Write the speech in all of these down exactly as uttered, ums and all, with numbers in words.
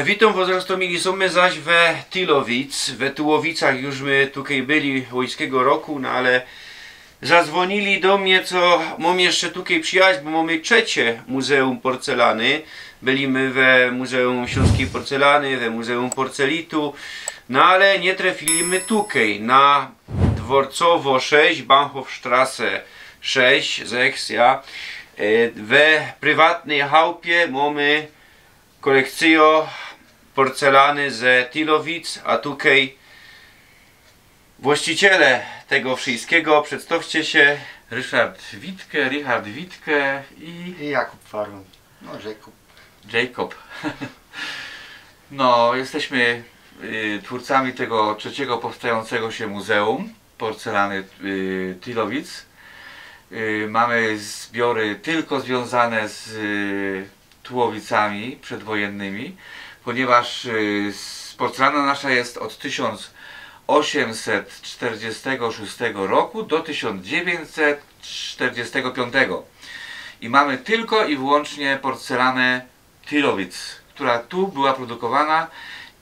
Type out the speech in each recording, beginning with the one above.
Witōm wos, roztōmili. Sōm my zaś we Tylowic, we Tułowicach. Już my tukej byli łońskigo roku, no ale zazwōnili do mie, co mōm jeszcze tukej przijechać, bo mōmy trzecie Muzeum Porcelany. Byli my we Muzeum Ślōnskij Porcelany, we Muzeum Porcelitu, no ale niy trefili my tukej na Dworcowo sześć, Bahnhofstrasse sześć, sechs, ja. E, we prywatnyj chałpie mōmy kolekcyjo porcelany ze Tylowic, a tukej właściciele tego wszystkigo, przedstawcie sie. Ryszard Witke, Richard Witke i I Jakub Farun. No, Jacob. Jacob. No, jesteśmy, y, twórcami tego trzeciego powstającego się muzeum porcelany, y, Tylowic. Y, mamy zbiory tylko związane z, y, Tułowicami przedwojennymi, ponieważ, y, s-, porcelana nasza jest od tysiąc osiemset czterdziestego szóstego roku do tysiąc dziewięćset czterdziestego piątego. I mamy tylko i wyłącznie porcelanę Tylowic, która tu była produkowana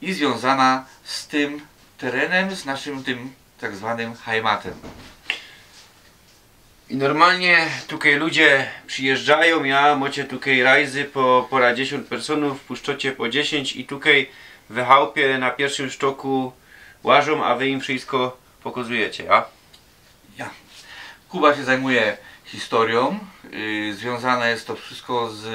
i związana z tym terenem, z naszym tym tak zwanym Heimatem. I normalnie tukej ludzie przyjeżdżajōm, ja, mocie tukej rajzy po, po parędziesiōnt personōw, puszczocie po dziesięć i tukej we chałpie na piyrszym sztoku łażōm, a wy im wszystko pokazujecie, ja? Ja. Kuba się zajmuje historią. Y, związane jest to wszystko z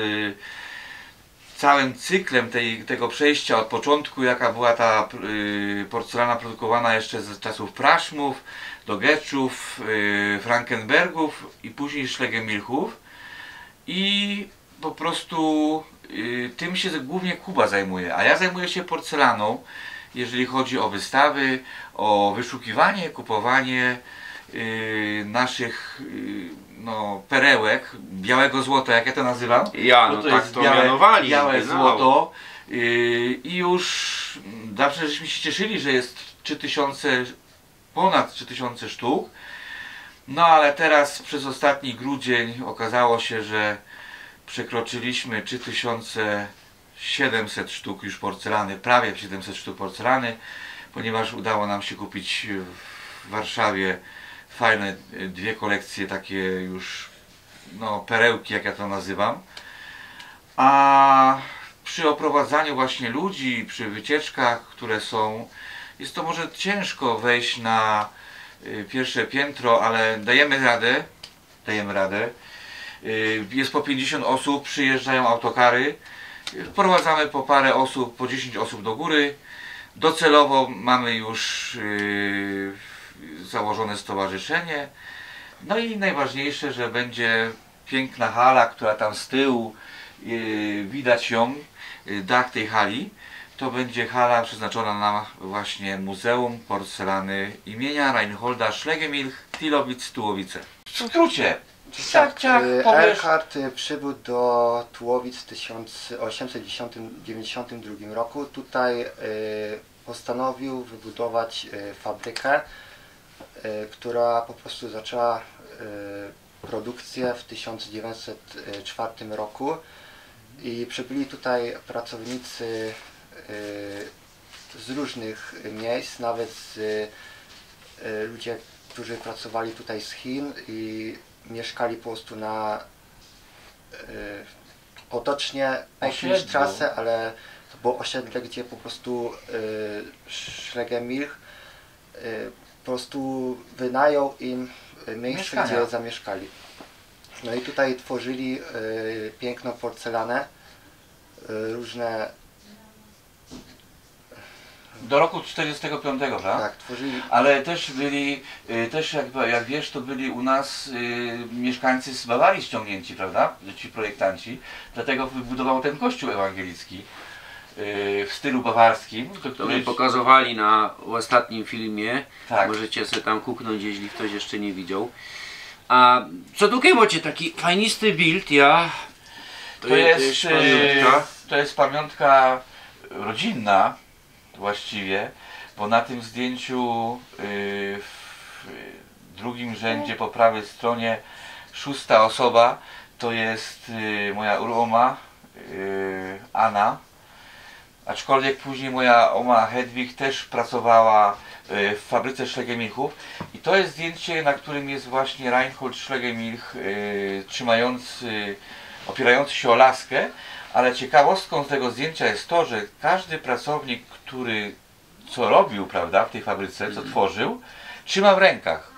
całym cyklem tej, tego przejścia od początku, jaka była ta, y, porcelana produkowana jeszcze z czasów Praszmów, Dogetschów, y, Frankenbergów i później Schlegelmilchów. I po prostu, y, tym się głównie Kuba zajmuje, a ja zajmuję się porcelaną, jeżeli chodzi o wystawy, o wyszukiwanie, kupowanie, y, naszych, y, no, perełek, białego złota, jak ja to nazywam. Ja, bo no to tak jest to białe, mianowali, białe genau. Złoto. Y, i już zawsze żeśmy się cieszyli, że jest trzy tysiące, ponad trzy tysiące sztuk. No ale teraz przez ostatni grudzień okazało się, że przekroczyliśmy trzy tysiące siedemset sztuk już porcelany, prawie siedemset sztuk porcelany, ponieważ udało nam się kupić w Warszawie fajne, y, dwie kolekcje, takie już, no, perełki, jak ja to nazywam. A przy oprowadzaniu właśnie ludzi, przy wycieczkach, które są, jest to może ciężko wejść na, y, pierwsze piętro, ale dajemy radę. Dajemy radę. Y, jest po pięćdziesiąt osób, przyjeżdżają autokary. Y, wprowadzamy po parę osób, po dziesięć osób do góry. Docelowo mamy już, y, założone stowarzyszenie. No i najważniejsze, że będzie piękna hala, która tam z tyłu, y, widać ją, y, dach tej hali. To będzie hala przeznaczona na właśnie Muzeum Porcelany imienia Reinholda Schlegelmilch, Tilowic, Tułowice. W skrócie, tak, tak, y, powiesz. Erhard, y, przybył do Tułowic w tysiąc osiemset dziewięćdziesiątym drugim roku. Tutaj, y, postanowił wybudować, y, fabrykę, y, która po prostu zaczęła, y, produkcję w tysiąc dziewięćset czwartym roku i przybyli tutaj pracownicy, y, z różnych miejsc, nawet z, y, ludzie, którzy pracowali tutaj z Chin i mieszkali po prostu na, y, potocznie Osiedlu. Eichstrasse, ale to było osiedle, gdzie po prostu, y, Schlegelmilch, y, po prostu wynajął im, y, miejsce, mieszkania, gdzie zamieszkali. No i tutaj tworzyli, y, piękną porcelanę, y, różne Do roku czterdziestego piątego, prawda? Tak, tworzyli. Ale też byli, y, też jak, jak wiesz, to byli u nas, y, mieszkańcy z Bawarii ściągnięci, prawda? Ci projektanci. Dlatego wybudował ten kościół ewangelicki, y, w stylu bawarskim, do To my którego pokazowali na ôstatnim filmie. Tak. Możecie sobie tam kuknąć, jeśli ktoś jeszcze nie widział. A co tukej mocie? Taki fajnisty bild, ja. To To jest, jest pamiątka. Y, to jest pamiątka rodzinna właściwie, bo na tym zdjęciu, y, w drugim rzędzie po prawej stronie, szósta osoba, to jest, y, moja uroma, y, Ana. Aczkolwiek później moja oma Hedwig też pracowała, e, w fabryce Schlegelmilchów. I to jest zdjęcie, na którym jest właśnie Reinhold Schlegelmilch, e, trzymający, opierający się o laskę. Ale ciekawostką tego zdjęcia jest to, że każdy pracownik, który co robił, prawda, w tej fabryce, co tworzył, trzymał w rękach.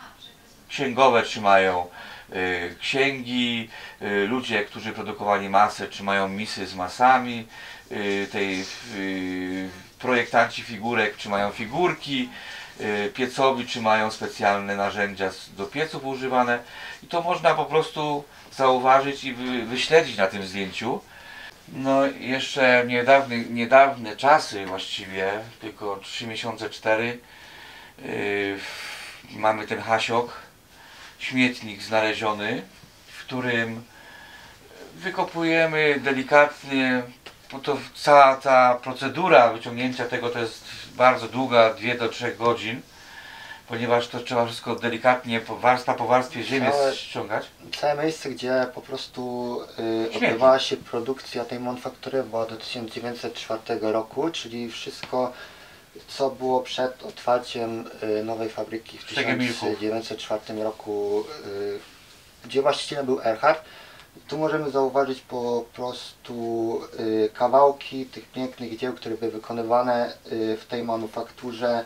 Księgowe trzymają, y, księgi, y, ludzie, którzy produkowali masę, trzymają misy z masami, y, tej, y, projektanci figurek trzymają figurki, y, piecowi trzymają specjalne narzędzia s-, do pieców używane. I to można po prostu zauważyć i wy-, wyśledzić na tym zdjęciu. No, jeszcze niedawny, niedawne czasy właściwie, tylko trzy miesiące, cztery, yy, mamy ten hasiok, śmietnik znaleziony, w którym wykopujemy delikatnie, bo to cała ta procedura wyciągnięcia tego to jest bardzo długa, dwie do trzech godzin, ponieważ to trzeba wszystko delikatnie, po-, warstwa po warstwie ziemię Całe- ściągać. Całe miejsce, gdzie po prostu y, Śmietnik. odbywała się produkcja tej manufaktury, była do tysiąc dziewięćset czwartego roku, czyli wszystko, co było przed otwarciem y, nowej fabryki w Sztegemilchów. tysiąc dziewięćset czwartym roku, y, gdzie właścicielem był Erhard. Tu możemy zauważyć po prostu y, kawałki tych pięknych dzieł, które były wykonywane y, w tej manufakturze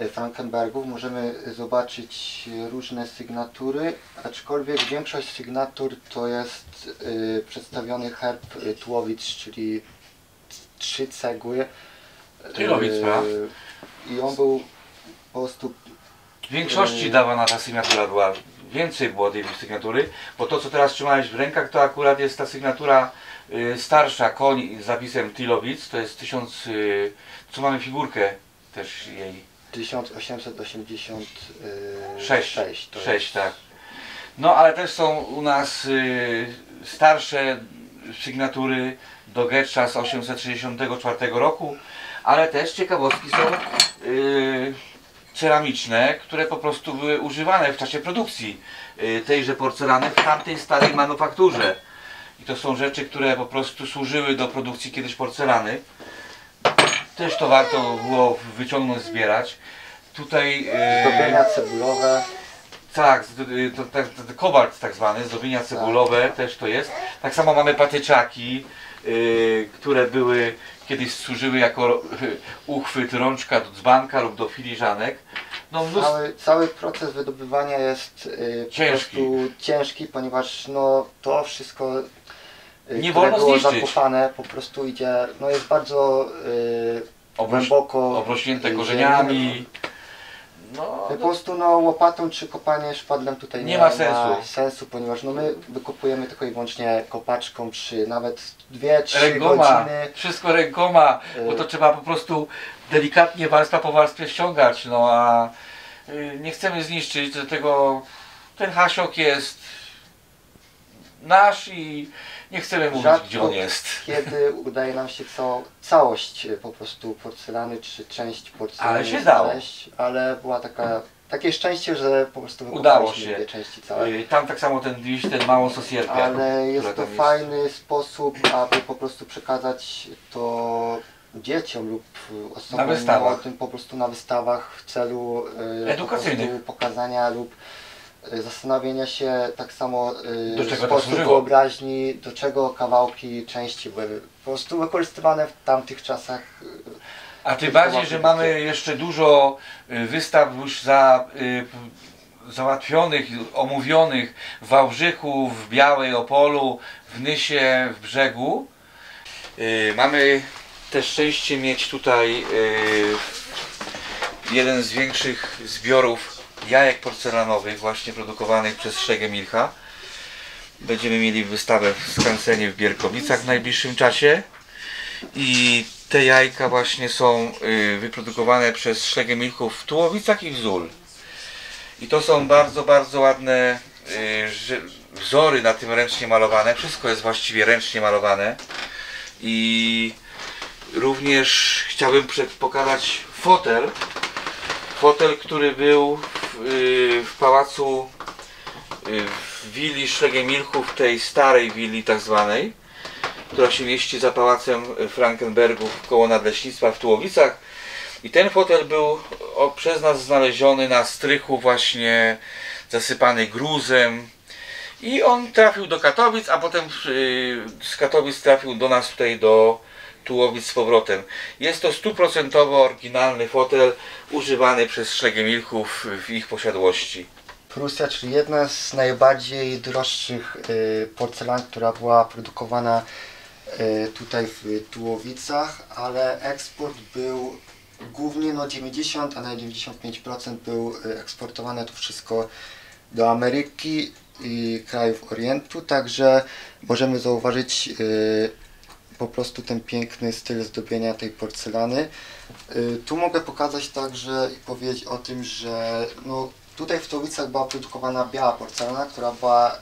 y, Frankenbergów. Możemy zobaczyć różne sygnatury, aczkolwiek większość sygnatur to jest y, przedstawiony herb y, Tułowic, czyli trzy cegły. Tułowic, Y, prawda? I on był po prostu W większości Y. dawana ta sygnatura była, więcej było tej sygnatury, bo to, co teraz trzymałeś w rękach, to akurat jest ta sygnatura, y, starsza, koń z napisem Tylowic, to jest tysiąc, y, co mamy figurkę też jej. tysiąc osiemset osiemdziesiąt sześć, Sześć, to sześć, jest tak. No, ale też są u nas, y, starsze sygnatury do Getsza z osiemset sześćdziesiątego czwartego roku, ale też ciekawostki są, y, ceramiczne, które po prostu były używane w czasie produkcji, y, tejże porcelany w tamtej starej manufakturze. I to są rzeczy, które po prostu służyły do produkcji kiedyś porcelany. Też to warto było wyciągnąć, zbierać. Tutaj, y, Zdobienia cebulowe. Tak, zdo-, y, to, to, to, to kobalt tak zwany, zdobienia cebulowe też to jest. Tak samo mamy patyczaki, y, które były, kiedyś służyły jako, y, uchwyt, rączka do dzbanka lub do filiżanek. No, mnóstwo Cały, cały proces wydobywania jest y, po Ciężki. prostu ciężki, ponieważ no, to wszystko y, Nie które wolno było zniszczyć. zakopane, po prostu idzie, no jest bardzo y, Obroś-, głęboko obrośnięte y, korzeniami. No, No, po prostu no, łopatą czy kopanie szpadlem tutaj Nie nie, ma ma sensu. sensu, ponieważ no, my wykopujemy tylko i wyłącznie kopaczką czy nawet dwie, trzy Rękoma, godziny. wszystko rękoma, bo Y. to trzeba po prostu delikatnie warstwa po warstwie ściągać, no a, y, nie chcemy zniszczyć, dlatego ten hasiok jest nasz i nie chcemy mówić, Rzadko gdzie on jest. kiedy udaje nam się całą całość y, po prostu porcelany czy część porcelany Ale się dało. znaleźć, ale była taka, takie szczęście, że po prostu Udało wykopaliśmy się. dwie części całe. Y, tam tak samo ten, widzisz, ten małą sosierkę, Ale jest która to tam jest. fajny sposób, aby po prostu przekazać to dzieciom lub osobom Na wystawach. młodym po prostu na wystawach w celu y, po Edukacyjnych. prostu pokazania lub y, zastanowienia się tak samo y, Do czego to sposób służyło? wyobraźni, do czego kawałki, części były po prostu wykorzystywane w tamtych czasach. y, A tym bardziej, że produkcji. mamy jeszcze dużo, y, wystaw już za, y, załatwionych, omówionych w Wałbrzychu, w Białej, Opolu, w Nysie, w Brzegu. Y, mamy też szczęście mieć tutaj, y, jeden z większych zbiorów jajek porcelanowych, właśnie produkowanych przez Szlegelmilcha. Będziemy mieli wystawę w Skansenie w Bierkowicach w najbliższym czasie. I te jajka właśnie są, y, wyprodukowane przez Szlegelmilchów w Tułowicach i w Zul. I to są bardzo, bardzo ładne, y, że-, wzory na tym ręcznie malowane. Wszystko jest właściwie ręcznie malowane. I również chciałbym prze-, pokazać fotel. Fotel, który był w, y, w pałacu, y, w willi Szlegelmilchów, tej starej willi tak zwanej. która się mieści za Pałacem Frankenbergów koło Nadleśnictwa w Tułowicach. I ten fotel był o, przez nas znaleziony na strychu właśnie zasypany gruzem. I on trafił do Katowic, a potem y, z Katowic trafił do nas tutaj do Tułowic z powrotem. Jest to stuprocentowo oryginalny fotel używany przez Szlegiemilchów w ich posiadłości. Prusja, czyli jedna z najbardziej droższych y, porcelan, która była produkowana y, tutaj w Tułowicach, ale eksport był głównie no dziewięćdziesiąt, a nawet dziewięćdziesiąt pięć procent był y, eksportowane to wszystko do Ameryki i krajów Orientu, także możemy zauważyć y, po prostu ten piękny styl zdobienia tej porcelany. Y, Tu mogę pokazać także i powiedzieć o tym, że no, tutaj w Tułowicach była produkowana biała porcelana, która była y,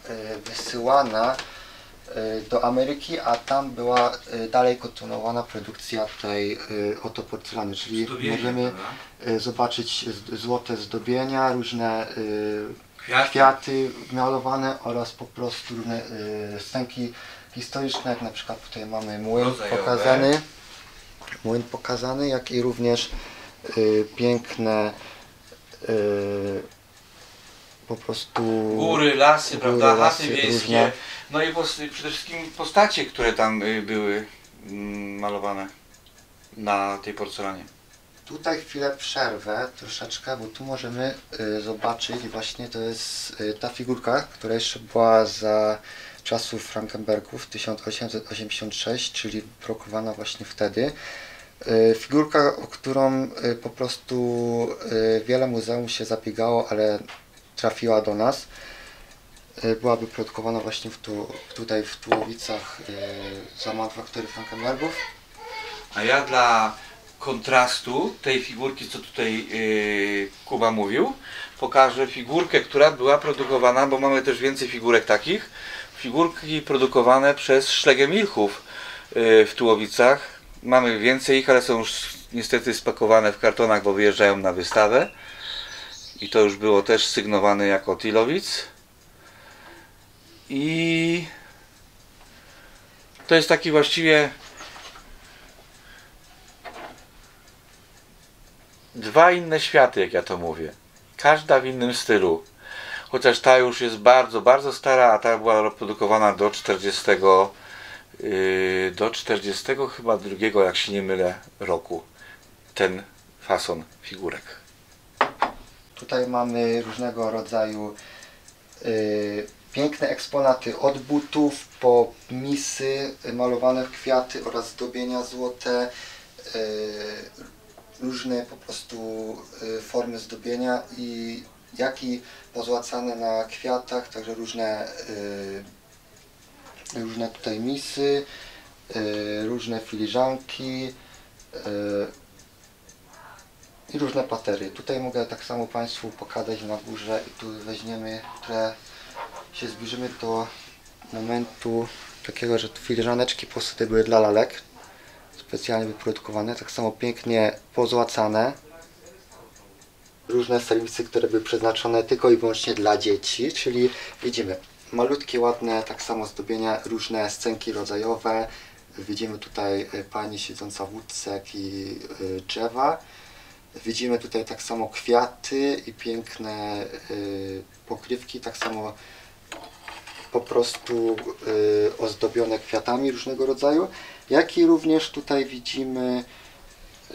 wysyłana y, do Ameryki, a tam była y, dalej kontynuowana produkcja tej y, oto porcelany, czyli Zdobienia, możemy prawda? y, zobaczyć z- złote zdobienia, różne y, Kwiaty. kwiaty malowane oraz po prostu różne y, scenki historyczne, jak na przykład tutaj mamy młyn Rodzajowe. Pokazany, młyn pokazany, jak i również y, piękne y, po prostu Góry, lasy, góry, prawda? lasy, Chaty wiejskie. różne. No i pos- przede wszystkim postacie, które tam y, były mm, malowane na tej porcelanie. Tutaj chwilę przerwę troszeczkę, bo tu możemy y, zobaczyć, właśnie to jest y, ta figurka, która jeszcze była za czasów Frankenbergów, tysiąc osiemset osiemdziesiąt sześć, czyli wyprodukowana właśnie wtedy. Y, Figurka, o którą y, po prostu y, wiele muzeum się zabiegało, ale trafiła do nas. Y, Była wyprodukowana właśnie w tu, tutaj w Tułowicach y, za manufaktury Frankenbergów. A ja dla kontrastu tej figurki, co tutaj yy, Kuba mówił, pokażę figurkę, która była produkowana, bo mamy też więcej figurek takich. Figurki produkowane przez Szlegiemilchów yy, w Tułowicach. Mamy więcej ich, ale są już niestety spakowane w kartonach, bo wyjeżdżają na wystawę. I to już było też sygnowane jako Tilowic. I to jest taki właściwie dwa inne światy, jak ja to mówię. Każda w innym stylu. Chociaż ta już jest bardzo, bardzo stara, a ta była produkowana do czterdziestego, yy, do czterdziestego chyba drugiego, jak się nie mylę, roku. Ten fason figurek. Tutaj mamy różnego rodzaju y, piękne eksponaty, od butów po misy y, malowane w kwiaty oraz zdobienia złote, y, różne po prostu y, formy zdobienia i jak i pozłacane na kwiatach, także różne, y, różne tutaj misy, y, różne filiżanki, y, i różne patery. Tutaj mogę tak samo Państwu pokazać na górze i tu weźmiemy, które się zbliżymy do momentu takiego, że te filiżaneczki po prostu były dla lalek, specjalnie wyprodukowane, tak samo pięknie pozłacane. Różne serwisy, które były przeznaczone tylko i wyłącznie dla dzieci, czyli widzimy malutkie, ładne, tak samo zdobienia, różne scenki rodzajowe. Widzimy tutaj y, pani siedząca w łódce, jak i y, drzewa. Widzimy tutaj tak samo kwiaty i piękne y, pokrywki, tak samo po prostu y, ozdobione kwiatami różnego rodzaju, jak i również tutaj widzimy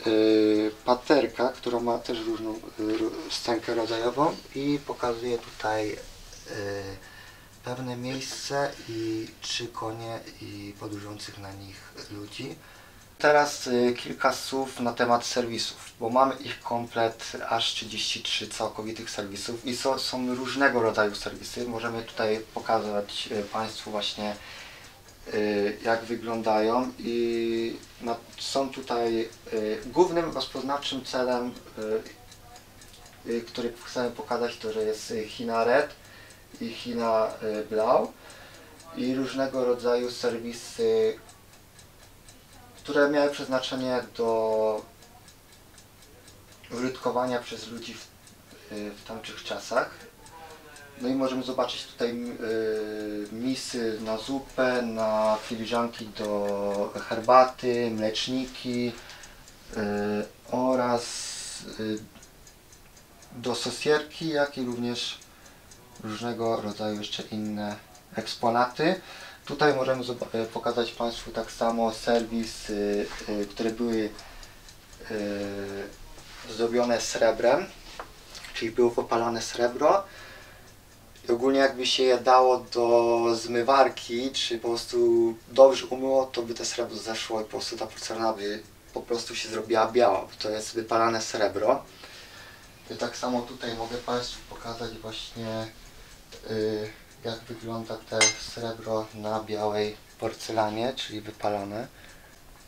y, paterka, która ma też różną y, ró- scenkę rodzajową i pokazuje tutaj y, pewne miejsce i trzy konie i podróżujących na nich ludzi. Teraz y, kilka słów na temat serwisów, bo mamy ich komplet aż trzydzieści trzy całkowitych serwisów i są, są różnego rodzaju serwisy. Możemy tutaj pokazać y, Państwu właśnie y, jak wyglądają i na, są tutaj y, głównym rozpoznawczym celem, y, y, który chcemy pokazać, to że jest y, China Red i China y, Blau i różnego rodzaju serwisy, które miały przeznaczenie do użytkowania przez ludzi w, y, w tamtych czasach. No i możemy zobaczyć tutaj, y, misy na zupę, na filiżanki do herbaty, mleczniki, y, oraz, y, do sosierki, jak i również różnego rodzaju jeszcze inne eksponaty. Tutaj możemy zoba-, y, pokazać Państwu tak samo serwis, y, y, które były, y, zrobione srebrem, czyli było popalane srebro. I ogólnie jakby się je dało do zmywarki, czy po prostu dobrze umyło, to by to srebro zeszło i po prostu ta porcelana by po prostu się zrobiła biała, bo to jest wypalane srebro. I tak samo tutaj mogę Państwu pokazać właśnie, y, jak wygląda te srebro na białej porcelanie, czyli wypalone.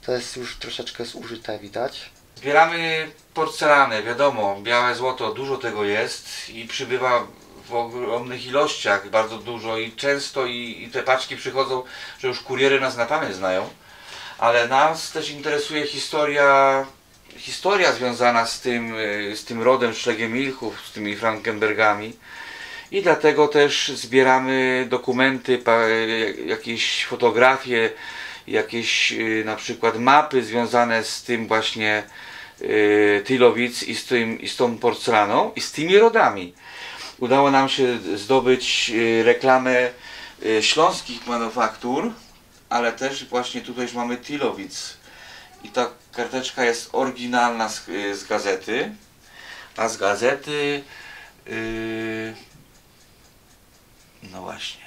To jest już troszeczkę zużyte, widać. Zbieramy porcelany, wiadomo, białe złoto, dużo tego jest i przybywa w ogromnych ilościach, bardzo dużo i często i, i te paczki przychodzą, że już kuriery nas na pamięć znają. Ale nas też interesuje historia, historia związana z tym, y, z tym rodem Schlegelmilchów, z tymi Frankenbergami. I dlatego też zbieramy dokumenty, pa-, jakieś fotografie, jakieś, y, na przykład mapy związane z tym właśnie, y, Tylowic i z tym, i z tą porcelaną, i z tymi rodami. Udało nam się zdobyć, y, reklamę, y, śląskich manufaktur, ale też właśnie tutaj już mamy Tylowic. I ta karteczka jest oryginalna z, y, z gazety, a z gazety, y, no właśnie.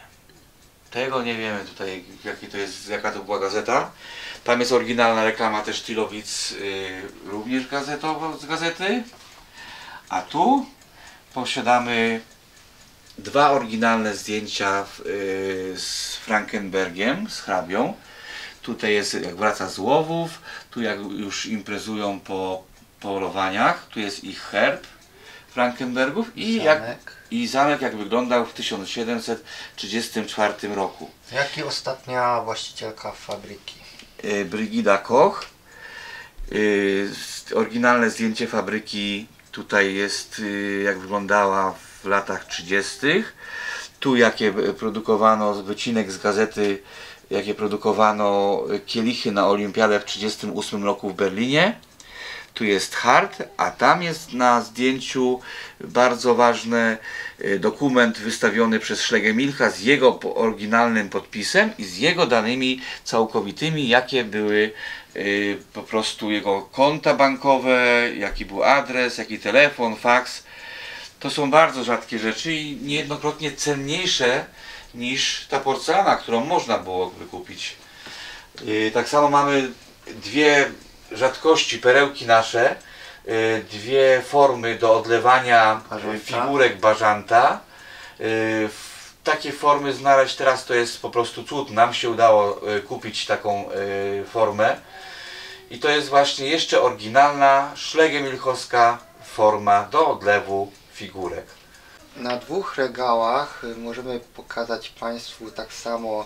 Tego nie wiemy tutaj, jaki to jest, jaka to była gazeta. Tam jest oryginalna reklama też Tylowic, y, również gazetowo, z gazety. A tu posiadamy dwa oryginalne zdjęcia w, y, z Frankenbergiem, z hrabią. Tutaj jest, jak wraca z łowów, tu jak już imprezują po polowaniach, tu jest ich herb Frankenbergów i jak, Zamek. I zamek, jak wyglądał w tysiąc siedemset trzydziestym czwartym roku. Jak i ostatnia właścicielka fabryki. Y, Brigida Koch. Y, s-, oryginalne zdjęcie fabryki tutaj jest, y, jak wyglądała w latach trzydziestych. Tu jakie, y, produkowano, wycinek z gazety, jakie produkowano, y, kielichy na olimpiadę w trzydziestym ósmym roku w Berlinie. Tu jest hart, a tam jest na zdjęciu bardzo ważny, y, dokument wystawiony przez Schlegelmilcha z jego po-, oryginalnym podpisem i z jego danymi całkowitymi, jakie były, y, po prostu jego konta bankowe, jaki był adres, jaki telefon, faks. To są bardzo rzadkie rzeczy i niejednokrotnie cenniejsze niż ta porcelana, którą można było wykupić. Y, tak samo mamy dwie rzadkości, perełki nasze, y, dwie formy do odlewania, y, Bażanta. Figurek Bażanta. Y, w-, takie formy znaleźć teraz to jest po prostu cud. Nam się udało, y, kupić taką, y, formę. I to jest właśnie jeszcze oryginalna, szlegelmilchowska forma do odlewu figurek. Na dwóch regałach, y, możemy pokazać Państwu tak samo,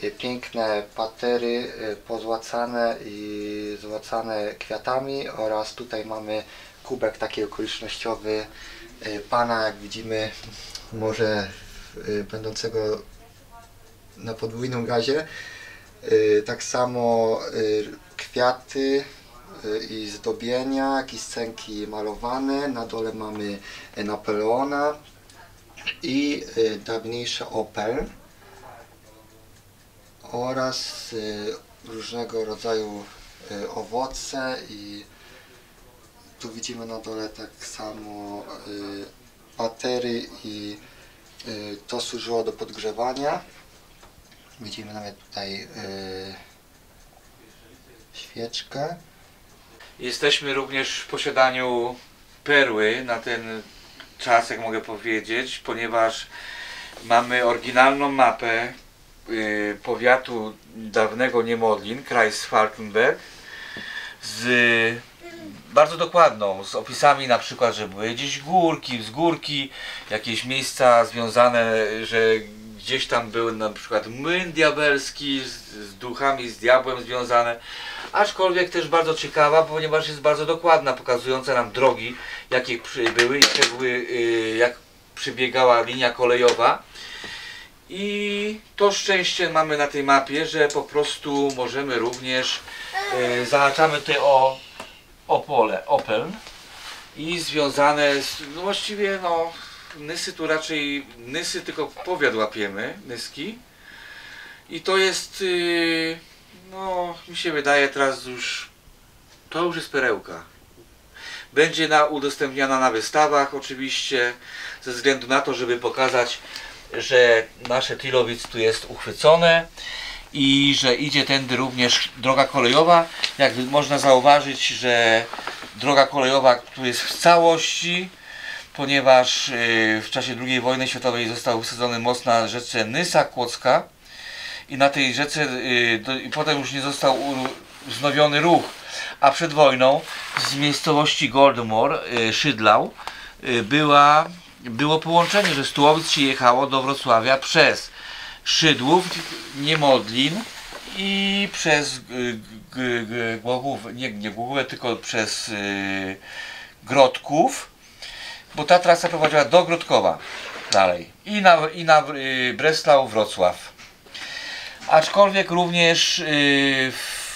y, piękne patery, y, pozłacane i złacane kwiatami, oraz tutaj mamy kubek taki okolicznościowy, y, pana, jak widzimy, może, y, będącego na podwójnym gazie. Y, tak samo, y, kwiaty, y, i zdobienia, jakieś scenki malowane. Na dole mamy, y, Napoleona i, y, dawniejszy Opel. Oraz, y, różnego rodzaju, y, owoce i tu widzimy na dole tak samo, y, patery i, y, to służyło do podgrzewania. Widzimy nawet tutaj, y, świeczkę. Jesteśmy również w posiadaniu perły na ten czas, jak mogę powiedzieć, ponieważ mamy oryginalną mapę, y, powiatu dawnego Niemodlin, Kreis Falkenberg, z bardzo dokładną, z opisami na przykład, że były gdzieś górki, wzgórki, jakieś miejsca związane, że gdzieś tam był na przykład młyn diabelski z, z duchami, z diabłem związane. Aczkolwiek też bardzo ciekawa, ponieważ jest bardzo dokładna, pokazująca nam drogi, jakie przy-, były i te były, y, jak przebiegała linia kolejowa. I to szczęście mamy na tej mapie, że po prostu możemy również, e, zahaczamy tutaj o Opole, Opel i związane z, no właściwie, no, Nysy tu raczej, Nysy tylko powiat łapiemy, Nyski. I to jest, yy, no, mi się wydaje teraz już, to już jest perełka. Będzie na, udostępniana na wystawach oczywiście, ze względu na to, żeby pokazać, że nasze Tilowic tu jest uchwycone i że idzie tędy również droga kolejowa. Jak można zauważyć, że droga kolejowa tu jest w całości, ponieważ, yy, w czasie drugiej wojny światowej został wysadzony most na rzece Nysa Kłodzka i na tej rzece, yy, do, i potem już nie został u, wznowiony ruch, a przed wojną z miejscowości Goldmoor, yy, Szydlał, yy, była, było połączenie, że z Tułowic się jechało do Wrocławia przez Szydłów, Niemodlin i przez, yy, g, g, Głogów, nie, nie Głogówę, tylko przez, yy, Grodków, bo ta trasa prowadziła do Grodkowa dalej i na, i na, yy, Breslau, Wrocław. Aczkolwiek również, yy, w,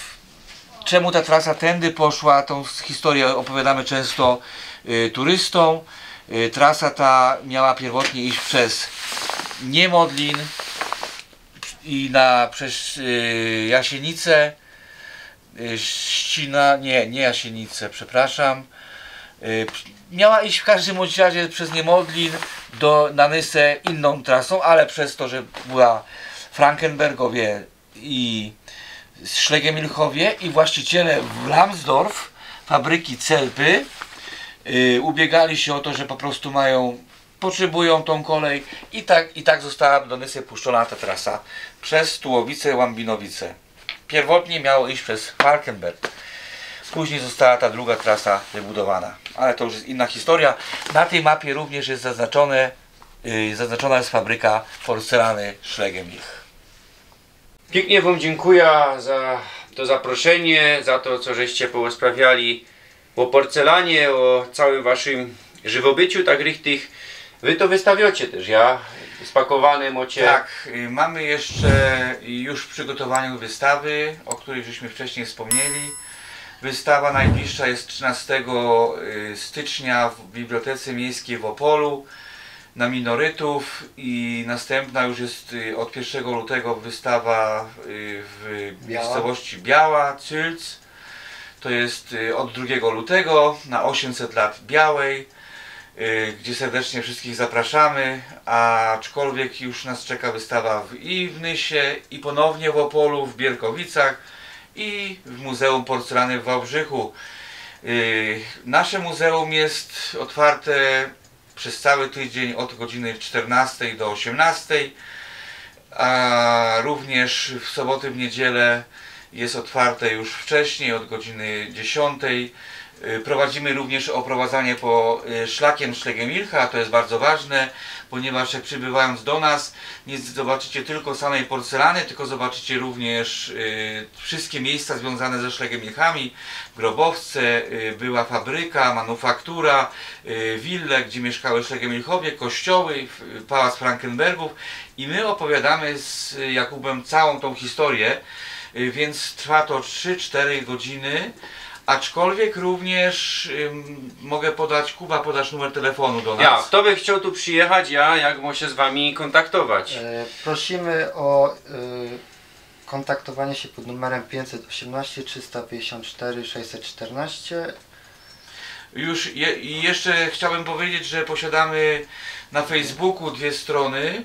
czemu ta trasa tędy poszła, tą s-, historię opowiadamy często, yy, turystom. Yy, trasa ta miała pierwotnie iść przez Niemodlin i na, przez, yy, Jasienice, yy, Ścina, nie, nie Jasienice, przepraszam. Yy, p-, miała iść w każdym bądź razie przez Niemodlin do, na Nysę inną trasą, ale przez to, że była w Frankenbergowie i Schlegelmilchowie i właściciele w Lambsdorff, fabryki Celpy, yy, ubiegali się o to, że po prostu mają, potrzebują tą kolej i tak, i tak została do Nysy puszczona ta trasa przez Tułowice, Łambinowice. Pierwotnie miało iść przez Falkenberg. Później została ta druga trasa wybudowana, ale to już jest inna historia. Na tej mapie również jest zaznaczone, yy, zaznaczona jest fabryka porcelany Schlegelmilch. Piyknie wōm dziynkuja za to zaproszenie, za to, co żeście porozprawiali ô porcelanie, ô cołkim waszym żywobyciu, tak richtig. Wy to wystawiocie tyż, ja? Spakowane mocie. Tak, yy, mamy jeszcze już w przygotowaniu wystawy, o której żeśmy wcześniej wspomnieli. Wystawa najbliższa jest trzynastego, yy, stycznia w Bibliotece Miejskiej w Opolu na minorytów i następna już jest, yy, od pierwszego lutego wystawa, yy, w Biała. Miejscowości Biała, Cylc. To jest, yy, od drugiego lutego na osiemset lat Białej, yy, gdzie serdecznie wszystkich zapraszamy, aczkolwiek już nas czeka wystawa w, i w Nysie, i ponownie w Opolu, w Bierkowicach i w Muzeum Porcelany w Wałbrzychu. Yy, nasze muzeum jest otwarte przez cały tydzień od godziny czternastej do osiemnastej, a również w soboty, w niedzielę jest otwarte już wcześniej, od godziny dziesiątej. Y, prowadzimy również oprowadzanie po, y, szlakiem Schlegelmilcha, to jest bardzo ważne, ponieważ jak przybywając do nas, nie zobaczycie tylko samej porcelany, tylko zobaczycie również, y, wszystkie miejsca związane ze Schlegelmilchami, grobowce, y, była fabryka, manufaktura, y, wille, gdzie mieszkały Schlegelmilchowie, kościoły, f-, pałac Frankenbergów i my opowiadamy z Jakubem całą tą historię, y, więc trwa to trzy, cztery godziny, aczkolwiek również, ym, mogę podać, Kuba, podasz numer telefonu do nas. Ja, kto by chcioł tu przijechać, ja, jak może z wami kontaktować? E, prosimy o, y, kontaktowanie się pod numerem pięćset osiemnaście, trzysta pięćdziesiąt cztery, sześćset czternaście. Już je-, i jeszcze chciałbym powiedzieć, że posiadamy na Facebooku dwie strony.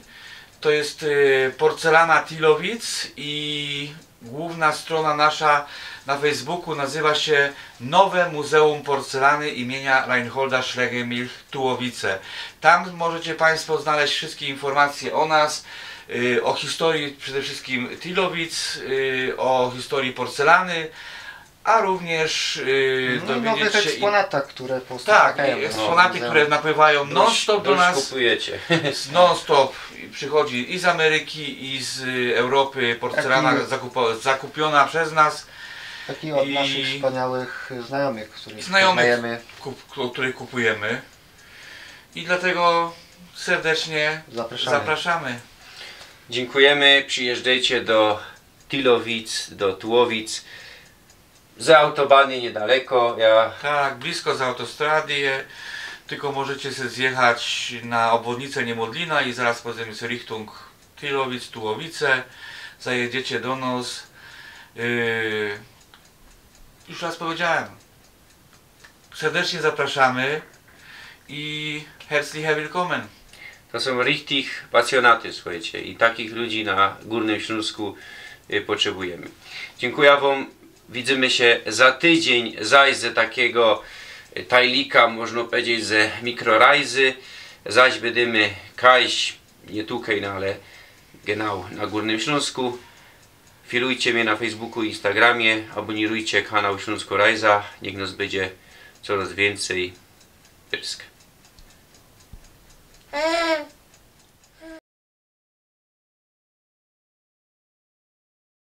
To jest, y, Porcelana Tilowic i główna strona nasza na Facebooku nazywa się Nowe Muzeum Porcelany imienia Reinholda Schlegelmilch Tułowice. Tam możecie państwo znaleźć wszystkie informacje o nas, y, o historii przede wszystkim Tilowic, y, o historii porcelany, a również, y, no i dowiedzieć nowych się i eksponatach, które po prostu tak, czekają i do eksponaty, muzeum, które napływają non-stop do nas. Dość kupujecie. Non-stop przychodzi i z Ameryki, i z Europy porcelana, jak i zakupo-, zakupiona przez nas. Jak i od i naszych wspaniałych znajomych, których znajomych poznajemy. Kup-, o których kupujemy. I dlatego Serdecznie Zapraszamy. zapraszamy. Dziękujemy, przyjeżdżajcie do Tylowic, do Tułowic. Z autobany niedaleko. Ja Tak, blisko z autostrady je, tylko możecie sobie zjechać na obwodnicę Niemodlina i zaraz potem jest Richtung Tylowic, Tułowice. Zajedziecie do nos. Yy, już raz powiedziałem. Serdecznie zapraszamy i herzlich willkommen. To są richtig pasjonaty, słuchajcie, i takich ludzi na Górnym Śląsku y, potrzebujemy. Dziękuję wam. Widzimy się za tydzień zaś ze takiego y, tajlika, można powiedzieć, ze mikrorajzy. Zaś będziemy kajś, nie tukej, no ale genau na Górnym Śląsku. Filujcie mnie na Facebooku i Instagramie, abonirujcie kanał Śląsko Rajza, niech nas będzie coraz więcej. Pyrsk.